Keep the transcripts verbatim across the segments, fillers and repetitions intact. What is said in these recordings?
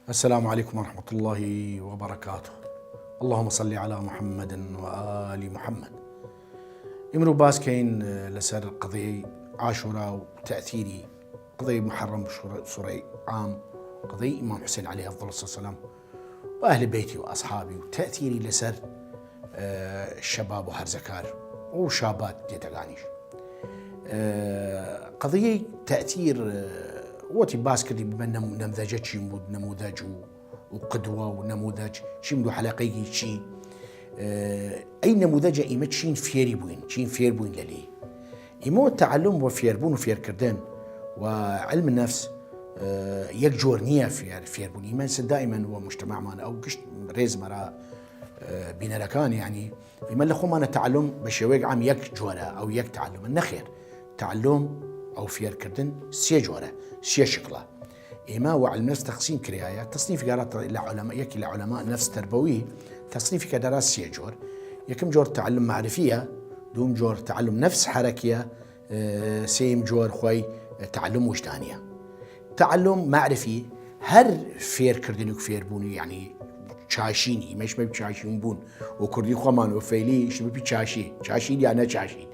السلام علیکم ورحمة الله وبرکاته. اللهم صل علی محمد و آل محمد. ئمڕوو باس کەین لەسەر قەضیەی عاشورا و تەئثیری قەضیەی محەڕەم، سوڕەی عام، قەضیەی ئیمام حوسێن علیه افضل الصلاة والسلام و ئەهل بەیتی و ئەصحابی و تەئثیری لەسەر، ئە، شەباب و هەرزەکار و شابات دێتەگانیش. ئە، قەضیەی تەئثیر، ئە، وەتی باس کردی ببە نەم-، نەمزەجە چین بوود، نەموزەج و، و قدوە و نەموزەج چین بوو، حەلەقەیگی چی؟ ئە، ئەی نەموزەجە ئیمە چین فێری بووین، چین فێر بووین لەلی؟ ئیمە وە تەعەلوم و فێربوون و فێرکردن و علم نەفس، ئە، یەک جۆر نییە فێر، فێربوون. ئیمە سە دائیمەن وە مجتمعمان ئەو گشت رێز مەرا، ئە، بینەرەکان، یعنی، ئیمە لە خۆمانە تەعەلوم بە شێوەیەک عام یەک جۆرە، ئەو یەک تەعەلومە. نەخێر، تەعەلوم ئەو فێرکردن سێ جۆرە، سێ شکڵە. ئیمە وە علم نەفس تەقسیم کریایە، تصنیف گەرا لە علەما، یەکی لە علەما نەفس تربەوی تصنیفی کە دەرا سێ جۆر. یەکم جۆر تەعەلوم معرفیە، دووم جۆر تەعەلوم نەفس حەرەکیە، ئە، سێم جۆر خوەی تەعەلوم وجدانیە. تەعەلوم معرفی هەر فێرکردنی و فێربوونی، یعنی چاشینی، ئیمەش بە چاشین بوون و کوردی خۆمان و فەیلی شمەپی چاشی، چاشین یا نەچاشین،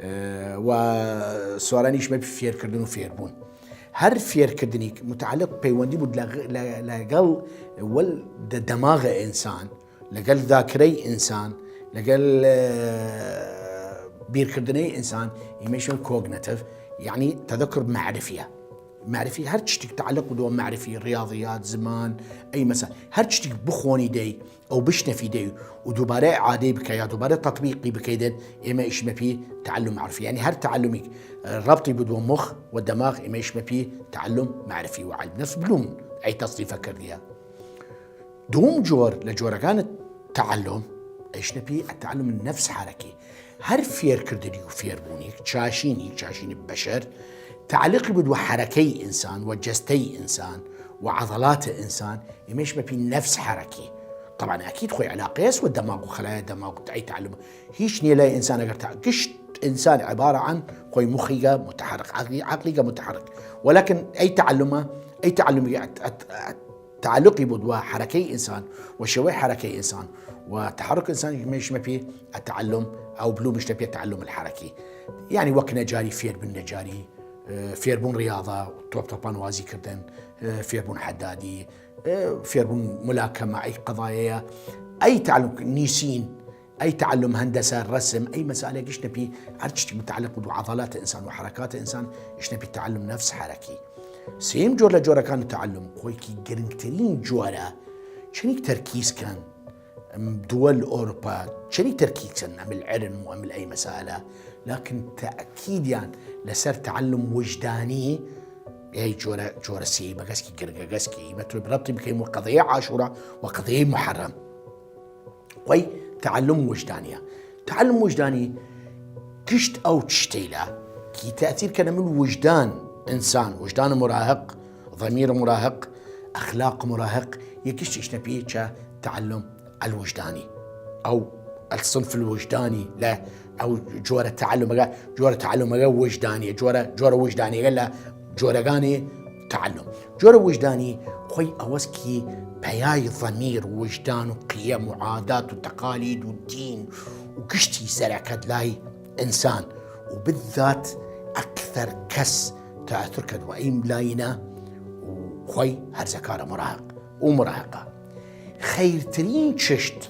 ئە، و سوارانیش بە فێرکردن و فێربوون. هەر فێرکردنیک متعلق پەیوەندی بوود لە، لە، لەگەڵ وەل دە-، دەماغە ئینسان، لەگەل ذاکرەی ئینسان، لەگەل، ئە، بیرکردنەی ئینسان، ئیمەیشە کۆگنەتیڤ، یعنی تەذەکر معرفیە. معرفی هەر چشتیک تعلق بدوە معرفی، ریاضیات، زمان، ئەی مەسەلە، هەر چشتیک بخوەنی دەی، ئەو بشنەفی دەی و دووبارە ئعادەی بکە یا دووبارە تەطبیقی بکەیدن، ئێمە ئیشمە پی تەعەلوم معرفی. یعنی هەر تەعەلومیک، ئە، رەبطی بدوە مخ و دەماغ، ئێمە ئیشمە پی تەعەلوم معرفی و علم نەفس بلوم ئەی تصنیفە کردیە. دووم جۆر لە جۆرەگان تەعەلوم، ئیشنە پی تەعەلوم نەفس حەرەکی. هەر فێرکردنی و فێربوونیک، چاشینی، چاشینی بەشەر، تعلقی بدوە حەرەکەی ئینسان و جەستەی ئینسان و عەضەلات ئینسان، ئیمەیشمە پی نەفس حەرەکی. طبعا ئەکید خوەی علاقەیەس وە دەماغ و خەلایە دەماغ و ئەی تەعەلوم. هیچ نیە لای ئینسان ئەگەر تە-، گشت ئینسان عبارە عن خوەی مخیگە متحرک، عقلی، عقلیگە متحرک. ولكن ئەی تەعەلومە، ئەی تەعەلومی ئەت-، ئەت-، ئەت-، تعلقی بوود وە حەرەکەی ئینسان و شێوەی حەرەکەی ئینسان و تەحەرک ئینسان، مێشمە پێ التعلم، ئەو بلومشتە پێ التعلم الحركي. یعنی وەک نەجاری فێر بن نەجاری، ئە، فێربوون ریاضە، تۆپ تۆپان وازی کردن، ئە، فێربوون حەدادی، ئە، فێربوون ملاکەمە، ئەی قەضایەیە، ئەی تعلم نیسین، ئەی تعلم هەندەسە، رەسم، ئەی مەسالە گشتە پی هەر چشتی متعلق بوود وە عضلات ئینسان و حرکات ئینسان، گشتە پی تعلم نفس حرکی. سێم جۆر لە جۆرەکان تعلم، خۆیکی گرنگترین جۆرە، چنیک تەرکیز کەن، دول ئەوروپا چنیک تەرکیز کەن، ئەمل علم و ئەمل ئەی مەسالە، لكن تەئکیدیان لەسەر تعلم وجدانی، ئەی جۆرە، جۆرە سێی بەگەسکی گرنگە گەسکی، ئیمە توی بربطی بکەیم وە قەضیە عاشورا و قەضیە محرم. وەی تعلم وجدانیە. تعلم وجدانی گشت ئەو چشتەیلە کی تأثیر کەنە من وجدان ئنسان، وجدان مراهق، ضمیر مراهق، اخلاق مراهق، یە گشت ئیشنە پیچە تعلم الوجدانی. ئەو الصنف الوجدانی لە ئەو جۆرە تعلمەگە، جۆرە تعلمەگە وجدانیە، جۆرە، جۆرە وجدانیەگە لە جۆرەگانی تعلم. جۆرە وجدانی خوەی ئەوەس کی پەیای ضمیر، وجدان و قیەم و عادات و تەقالید و دین و گشتی زەرەکەت لای ئنسان و بالذات ئەکثەر کەس تەئثر کەدوە ئیم لاینە و خوەی هەرزەکارە مراهق و مراهقە. خەیرترین چشت،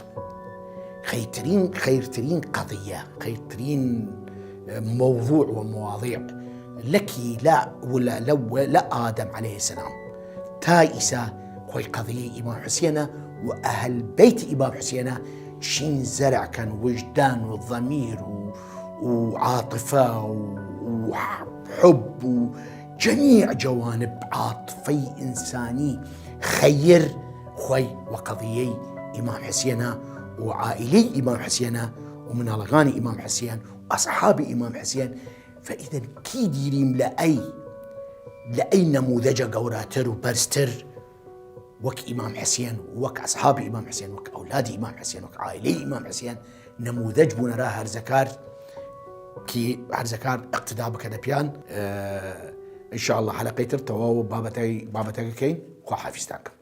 خەیرترین، خەیرترین قەضیە، خەیرترین مەوضوع و مواضیع لەکی لە، ولە، لە، لە ئادەم علیە السلام تا ئیسا خوەی قەضیەی ئیمام حسێنە و ئەهل بەیت ئیمام حسێنە چین زەرع کەن وجدان و ضمیر و، و عاطفە و، و حب و جمیع جوانب عاطفەی ئنسانی خەیر خوەی وە قەضیەی ئیمام حسێنە و عائلەی ئیمام حسێنە و مناڵەگانی ئیمام حسێن و ئەصحابی ئیمام حسێن. فە ئیدەن کی دیریم لە ئەی، لە ئەی نەموودەجە گەوراتر و بەرزتر وەک ئیمام حسێن، وەک ئەصحابی ئیمام حسێن، وەک ئەولادی ئیمام حسێن، وەک عائلەی ئیمام حسێن، نەموودەج بوونەرا هەرزەکار کی هەرزەکار ئەقتدا بکەدە پیان. ئە، ان شاء الله حەلەقەی تر تەواو بابەتەی، بابەتەگە کەین. خوا حافیزتان کەم.